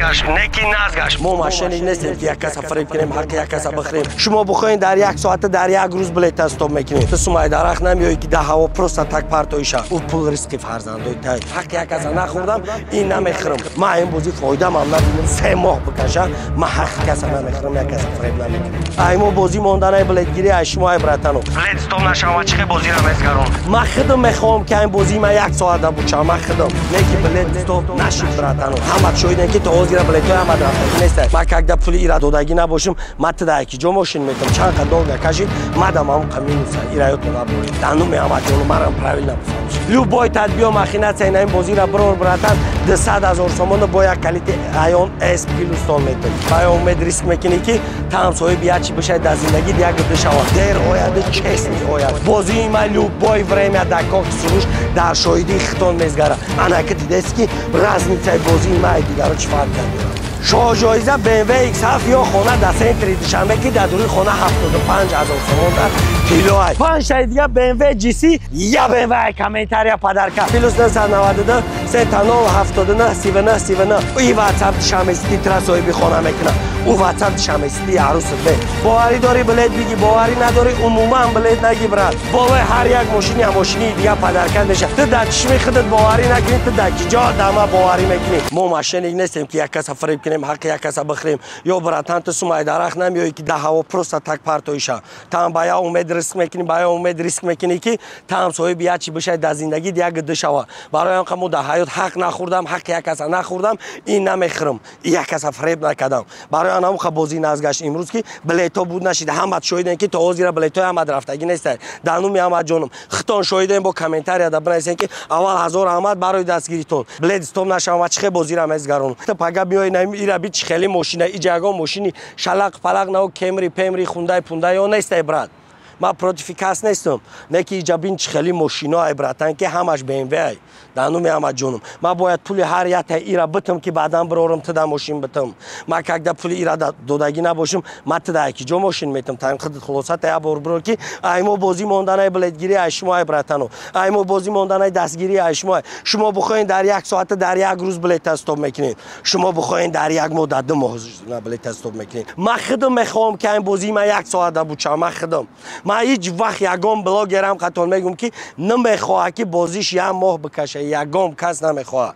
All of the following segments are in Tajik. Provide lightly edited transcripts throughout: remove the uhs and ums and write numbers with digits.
Назгашт, неки назгашт. Мо мошенник нестем, ки як каса фиреб кунем, ҳаққи як каса бихӯрем. Шумо бихоҳед, дар як соата, дар як рӯз билета стоп мекунед. Ту сумай дарахт намеоӣ, ки дар ҳаво просто так партоиша. Ӯ пул ризқи фарзандои тай. Ҳаққи як каса нахӯрдам, ин намехӯрам. Ман ин бозӣ фоидамам набинам, 3 моҳ бикаша, ман ҳаққи каса намехӯрам, як каса фиреб намекунам. Ай мо бозӣ монданай билетгирӣ, ай шумо, ай братано. Билет стоп нашава, чихе бозиро мезгарон? Ман худам мехоҳам, ки айн бозии ман як соата бучам, ман худам. Неки билет стоп нашид, братано. Ҳама шоҳидем, ки то ҳозира билетҳои ҳама рафтагӣ нестай. Ман когда пули ира додагӣ набошам, ман туда яки ҷо мошин метам. Чанд қа долго кашид, мадам ҳам қа минуса. Ира ётон набуред. Дануми ҳама ҷону марам правильно бифаҳмиш. Любой тадбиё махинация ин бозира бирор, братан, 200 000 сомона бо як калити Айон С плюс тон метам. Ба умед риск мекунӣ, ки таам соҳиби як чи бишавад дар зиндагӣ, як бишавад. Дер ояду честный ояд. Бозии ман любой время дар Кохи Суруш дар шоҳидии хитон мезгара. Анаки дидест, ки разницаи бозии ман дигаро чӣ фарқ дорад? Шоҳҷоиза BMW X7 ё хона дар центри Душанбе, ки дар дуруи хона 75 ҳазор сомон дар тиллоай. Панҷтаи дига BMW GC я BMW комментария подарка. +992 3 0 79 39 39. И WhatsApp Душанбе Сити тра соҳиби хона мекунад. Ӯ WhatsApp Душанбе Сити арӯсат бе. Боварӣ дорӣ, билет биги, боварӣ надорӣ, умуман билет наги, брат. Болои ҳар як мошини мошини дига подарка мешавад. Ту дар чишми худат боварӣ накунӣ, ту дар киҷо дама боварӣ мекунӣ? Мо мошенник нестем, ки як каса фиреб кунем, ҳаққи як каса бихӯрем. Ё, братан, ту сумай дарахт намеоӣ, ки дар ҳаво просто так партоиша. Таам ба я умед риск мекунӣ, ба я умед риск мекунӣ, ки таам соҳиби як чи бишавад дар зиндагӣ, як душава. Барои он мо дар ҳаёт ҳақ нахӯрдам, ҳаққи як каса нахӯрдам, ин намехӯрам, як каса фиреб накардам. Барои анамуха бозӣ назгашт имрӯз, ки билетҳо буд нашид. Ҳамат шоҳидем, ки то ҳозира билетҳои ҳамат рафтагӣ нестай. Дар нуми ҳамат ҷонум, хитон шоҳидем, бо комментарияда бинависем, ки аввал ҳазор аҳмад барои дастгиритон. Билет стоп нашавам, чихе бозира мезгарон? Пага биёи, ира би, чи хеле мошина иҷа, ягон мошини шалақ палақ нав, Кемри пемри, хундай пундай ё нестай, брат. Ман против кас нестам, не ки иҷа бин, чи хеле мошино ай, братан, ки ҳамаш БМВ ай. Дар нуми ҳама ҷонум, ман бояд пули ҳар якта ира битам, ки баъдан бирорам туда мошин битам. Ман когда пули ира додагӣ набошам, ман туда яки ҷо мошин метам. Таим худат хулосата як бор бирор, ки ай мо бозӣ монданай билетгирӣ ай шумо, ай братано, ай мо бозӣ монданай дастгирӣ ай шумо. Шумо бихоҳед, дар як соата, дар як рӯз билета стоп мекунед. Шумо бихоҳед, дар як моҳ, дар 2 моҳ билета стоп мекунед. Ман худам мехоҳам, ки айн бозии ман як соата бучам. Ман худам, ман ҳеҷ вақт ягон блогерам қатон мегӯм, ки намехоҳад, ки бозиш як моҳ бикаша. Ягон кас намехоҳад,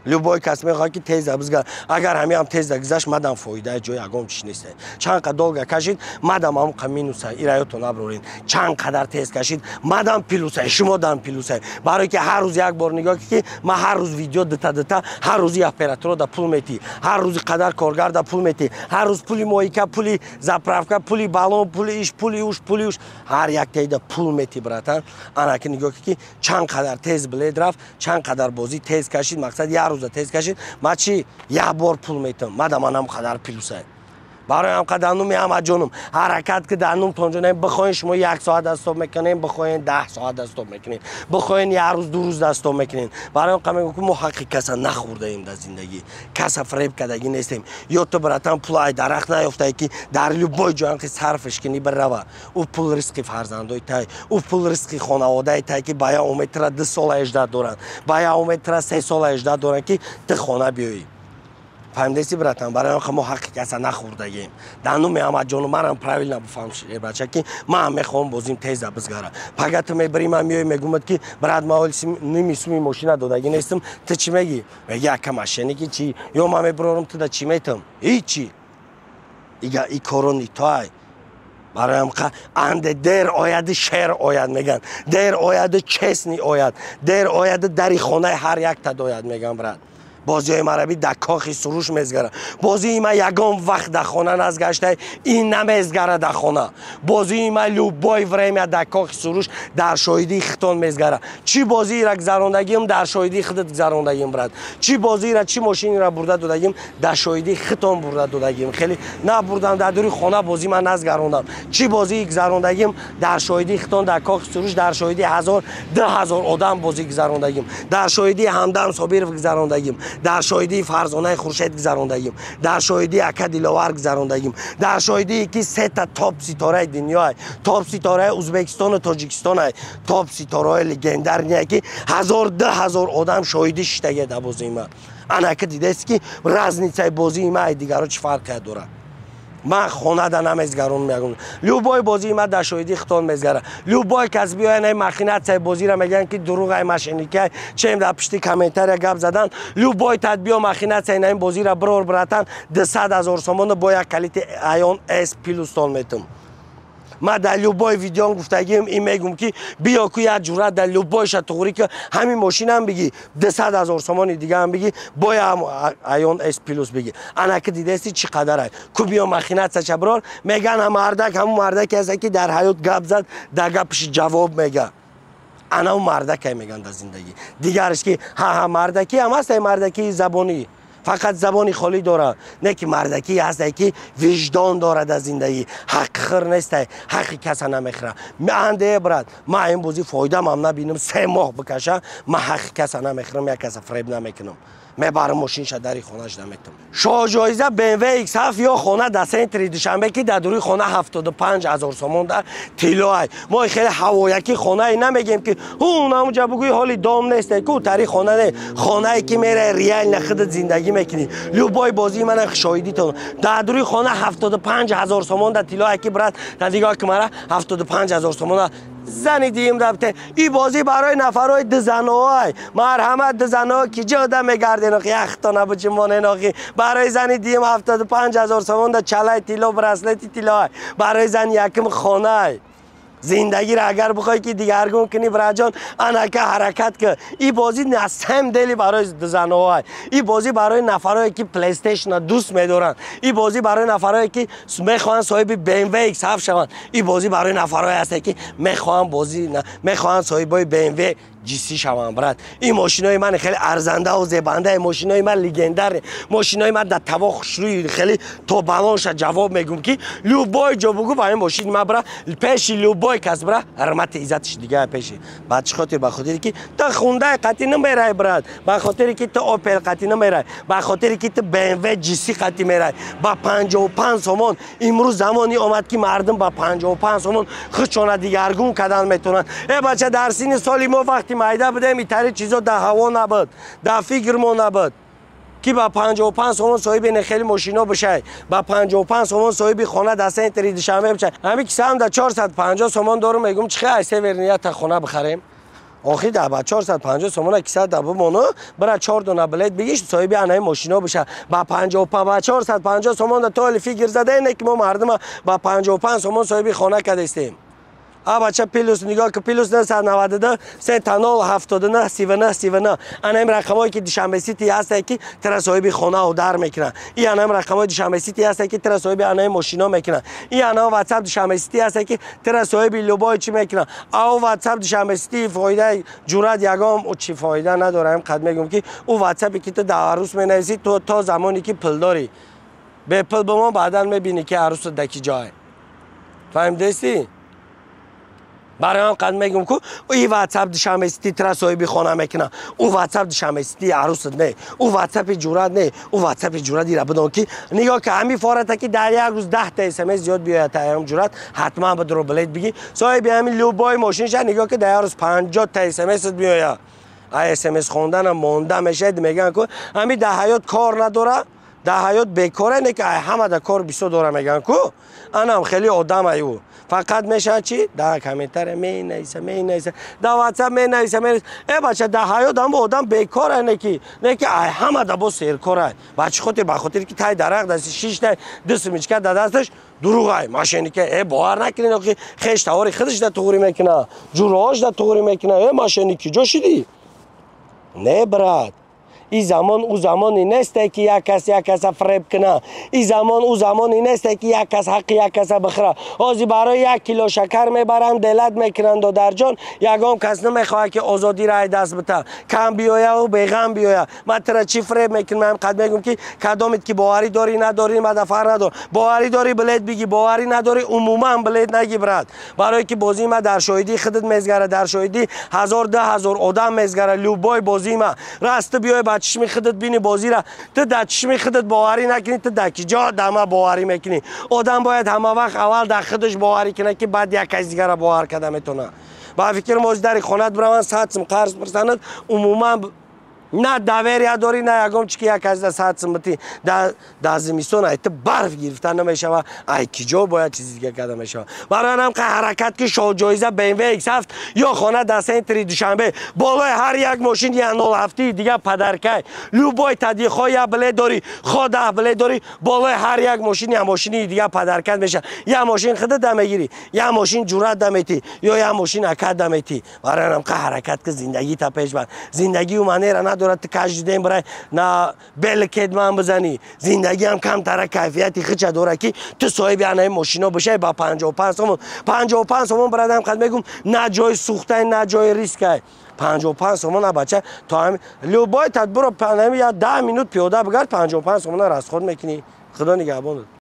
любой кас мехоҳад, ки теза бизга. Агар ҳамиам теза гузашт, мадам фоидаи ҷои ягон чиз нест. Чанд қа долго кашид, мадам ҳам қа минуса. Ираёто наброрен. Чанд қадар тез кашид, мадам плюсай, шумо дам плюсай. Барое ки ҳар рӯз як бор нигоҳ, ки ман ҳар рӯз видео дита дита, ҳар рӯзи операторо да пул метӣ, ҳар рӯзи қадар коргар да пул метӣ, ҳар рӯз пули мойка, пули заправка, пули баллон, пули иш, пули уш, пули уш, ҳар яктаида пул метӣ, братан. Анаки нигоҳ, ки чанд қадар тез билет рафт, чанд қадар бозӣ тез кашид. Мақсад, як рӯза тез кашид, ман чи як бор пул метам, мада манам қадар плюсай. Барои ҳам қадар нуми ҳама ҷонум ҳаракат, ки дар нум тонҷонем. Бихоҳен, шумо як соат дастоб мекунем, бихоҳен, 10 соат дастоб мекунем, бихоҳен, як рӯз, 2 рӯз дастоб мекунем. Барои ҳам мегӯм, ки мо ҳаққи каса нахӯрдаем дар зиндагӣ, каса фиреб кардагӣ нестем. Ё ту, братан, пул ай дарахт наёфтае, ки дар любой ҷоам ки сарфш кунӣ, бирава. Ӯ пул ризқи фарзандои тай, ӯ пул ризқи хонаводаи тай, ки ба як умед тра 2 сола ждать доранд, ба як умед тра 3 сола ждать доранд, ки ту хона биёӣ. Фаҳмидеси, братан? Барои он мо ҳаққи каса нахӯрдагем. Дар нуми ҳама ҷону марам правильно бифаҳм, бача, ки ман мехоҳам бозим теза бизгара. Пага ту мебири, ман меои, мегӯмад, ки брат, ман ними суми мошина додагӣ нестам. Ту чӣ мегӣ? Меги, ака, мошенники чӣ? Ё ман мебирорам, туда чӣ метам? Ҳичи. Ига и коро нитоай. Барои анде дер ояди, шер ояд, меган. Дер ояди, честный ояд. Дер ояди, дари хонаи ҳар якта дояд, меган, брат. Бозиҳои мараби дар Кохи Суруш мезгара. Бозии ма ягон вақт дар хона назгаштай, ин намезгара дар хона. Бозии ма любой время дар Кохи Суруш дар шоҳидии хитон мезгара. Чӣ бозиира гузарондагим, дар шоҳидии худат гузарондагим, брат. Чӣ бозиира, чӣ мошинира бурда додагим, дар шоҳидии хитон бурда додагим. Хеле набурдам, дар дури хона бозӣ ман назгарондам. Чӣ бозии гузарондагим, дар шоҳидии хитон, дар Кохи Суруш, дар шоҳидии ҳазор, 2000 одам бозӣ гузарондагим. Дар шоҳидии Ҳамдам Собиров гузарондагим, дар шоҳидии Фарзонаи Хуршед гузарондагим, дар шоҳидии ака Диловар гузарондагим, дар шоҳидии ки сета топ ситораи дунёай, топ ситораи Узбекистону Тоҷикистонай, топ ситораи легендарный, ки ҳазор, 2000 одам шоҳидӣ шиштаге дар бозии ман. Анака дидест, ки разницаи бозии ма дигаро чӣ фарқият дорад? Ман хонада намезгарон, мегум, любой бозии ма дар шоҳидии хитон мезгара. Любой кас биёя, на махинатсияи бозиро мегӯянд, ки дурӯғай, мошенникай, чем дар пишти комментария гап задан. Любой тат биё, махинатсияи на ин бозиро бирор, братан, 200 000 сомона бо як калити Айон С плюстон метум. Ман дар любой видеом гуфтагим ин, мегум, ки биё ку, як ҷуръат дар любойша туғрӣ ки ҳамин мошинам бигӣ, 200 000 сомони дигаам бигӣ, боям Айон С плюс бигӣ. Анаки дидести, чӣ қадарай? Ку биё, махинатсаша бирор. Меган, мардак ҳамун мардаке ҳаста, ки дар ҳаёт гап зад, дар гапаш ҷавоб мега. Ана у мардакай меган дар зиндагӣ. Дигараш ки ҳа, мардакӣ ҳам ҳастай, мардакии забонӣ, фақат забони холӣ дорад, не ки мардакӣ ҳастай, ки виҷдон дорад, дар зиндагӣ ҳаққхӯр нестай, ҳаққи каса намехӯра. Анде, брат, ман ин бозӣ фоидамам набинам, 3 моҳ бикаша, ман ҳаққи каса намехӯрам, як каса фиреб намекунам. Мебарам, мошинша дари хонаш наметам. Шоҳҷоиза BMW X7 ё хона дар центри Душанбе, ки дар дуруи хона 75 000 сомон дар тиллоай. Мо хеле ҳавоякӣ хонае намегем, ки ҳу намуҷа бугӯи, ҳоли дом несте ку тари хона не, хонае ки мерай, реально худат зиндагӣ мекунӣ. Любой бозии мана шоҳидитон, дар дуруи хона 75 000 сомон дар тиллоай, ки, брат, дар дигоҳ ки мара 75 000 сомона зани диим рафте. И бозӣ барои нафарҳои дузаноай. Марҳамат, дузаноа, ки ҷода мегарден, охи яхто набучи монен, охи. Барои зани диим 75 000 сомон да чалай тилло, браслети тиллоай. Барои зани якум хонай. Зиндагиро агар бихоҳӣ, ки дигаргун кунӣ, браҷон, анака ҳаракат кун. И бозӣ на самом деле барои дузаноай. И бозӣ барои нафарое, ки Плейстейшнро дӯст медоранд. И бозӣ барои нафарое, ки мехоҳанд соҳиби BMW X7 шаванд. И бозӣ барои нафарое ҳасте, ки мехоҳанд бозӣ, мехоҳанд соҳибои BMW G3 шаванд. Брат, ин мошинои ман хеле арзандаву зебандаи, мошинои ман легендарный, мошинои ман дар таво хушрӯи, хеле то балонша ҷавоб мегӯм, ки любой ҷо бугӯ, ба ин мошини ман бра, пеши любой кас бра, ҳурмати иззатиш дига пеши. Ба чӣ хотир? Ба хотире ки ту хундаи қатӣ намерай, брат, ба хотире ки ту Опел қатӣ намерай, ба хотире ки ту BMW G3 қатӣ мерай ба 55 сомон. Имрӯз замоне омад, ки мардум ба 55 сомон худшона дигаргун кардан метавонанд. Э бача, дар синни соли мо, вақти майда будем, итари чизо дар ҳаво набуд, дар фикр мо набуд, ки ба 55 сомон соҳиби нехели мошино бишай, ба 55 сомон соҳиби хона дар центри Душанбе бишай. Ҳами кисаам да 450 сомон дорум, мегум, чихе ай севернията хона бихарем? Охи да ба 450 сомона киса да бимону бира, чор дона билет бигиш, соҳиби анаи мошино биша ба 55, ба 450 сомон. Да толи фикр зада не, ки мо мардума ба 55 сомон соҳиби хона кадестем. А бача, плюс нигоҳ ки, +992 3 0 79 39 39. Анаим рақамое, ки Душанбе Сити ҳасте, ки тира соҳиби хона удар мекунад. И анаим рақамои Душанбе Сити ҳасте, ки тира соҳиби анаи мошино мекунад. И ана Ватсап Душанбе Сити ҳасте, ки тира соҳиби любой чӣ мекунад. Ау Ватсап Душанбе Сити фоидаи ҷуръат ягон чӣ фоида надорам. Қад мегӯм, ки ӯ Ватсапе, ки ту дар арӯс менависӣ, то то замоне ки пул дорӣ, бепул бимон, баъдан мебинӣ, ки арӯсат да ки ҷое. Фаҳмидестӣ? Барои он қад мегӯм, ку и Ватсап Душанбе Сити тира соҳиби хона мекунад. Ӯ Ватсап Душанбе Сити арӯсат не, ӯ Ватсапи ҷуръат не, ӯ Ватсапи ҷуръат ира бидон, ки нигоҳ ки, ҳами фората, ки дар як рӯз 10-та СМС зиёд биёяд, таям ҷуръат ҳатман бидро, билет бигӣ, соҳиби ҳами любой мошин ша. Нигоҳ ки, дар як рӯз 50-та СМСат биёяд, а СМС хонданам монда мешавад. Мегӯянд ку, ҳами дар ҳаёт кор надора, дар ҳаёт бекора, не ки ҳама да кор бисёр дора, мегӯянд ку, анам хеле одамай. Ӯ фақат мешавад чи? Дар комментария менависа, менависа, дар Ватсап менависа, менависа. Э бача, дар ҳаёт ҳама одам бекора, не ки ай ҳама да бо серкора. Ба чӣ хотир? Ба хотире ки тай дарахт даст шиштай, ду семечка да дасташ, дурӯғай, мошенника. Э, бовар накунед, охи хеш тавори худаш да туғрӣ мекуна, ҷуроаш да туғрӣ мекуна. Э, мошенник, ки ҷо шидӣ? Не, брат, и замон ӯ замоне несте, ки як кас як каса фреб куна. И замон ӯ замоне несте, ки як кас ҳаққи як каса бихӯра. Ҳозир барои 1 кило шакар мебаранд, делат мекунанд. Додарҷон, ягон кас намехоҳад, ки озодиро ай даст бита. Кам биёяу беғам биёя. Ман тира чӣ фреб мекунам? Қад мегӯм, ки кадомит ки боварӣ дорӣ, надорӣ, ма дафар надор. Боварӣ дорӣ, билет бигӣ, боварӣ надорӣ, умуман билет нагӣ, брат. Барое ки бозии ма дар шоҳидии худат мезгара, дар шоҳидии ҳазор, 2000 одам мезгара. Любой бозии ма раст, ту биёй, ба чишми худат бини бозира. Ту дар чишми худат боварӣ накунӣ, ту дар ки ҷо дама боварӣ мекунӣ? Одам бояд ҳама вақт аввал дар худаш боварӣ кунад, ки баъд як кас дигара бовар карда метавонад. Ба фикрим, ҳозир дари хонат бираванд, 100 сум қарз пурсанад, умуман. На доверия дорӣ, на ягон чи, ки як азда 100 сум битӣ. Дар зимистон ай ту барф гирифта намешава, ай ки ҷо бояд чизи дига карда мешава. Барои ҳам қа ҳаракат, ки шоҳҷоиза BMW X7 ё хона дар центри Душанбе, болои ҳар як мошин я 07 дига подаркай. Любой тади, хо я билет дорӣ, хо 10 билет дорӣ, болои ҳар як мошин я мошини дига подаркат меша. Я мошин худа да мегирӣ, я мошин ҷурат да метӣ ё я мошин акат да метӣ. Барои ҳам қа ҳаракат, ки зиндагита пеш бар. Зиндагиу манера надорад ту каждый день барай на белкедман бизанӣ. Зиндагиам камтара кайфияти хича дорад, ки ту соҳиби анаи мошино бошай ба 55 сомон. 55 сомон, бирадам, қад мегум, на ҷои сӯхтай, на ҷои рискай. 55 сомон, а бача, то ҳами любой тадбиро я 10 минут пиёда бигард, 55 сомона расход мекунӣ. Худо нигаҳбонат.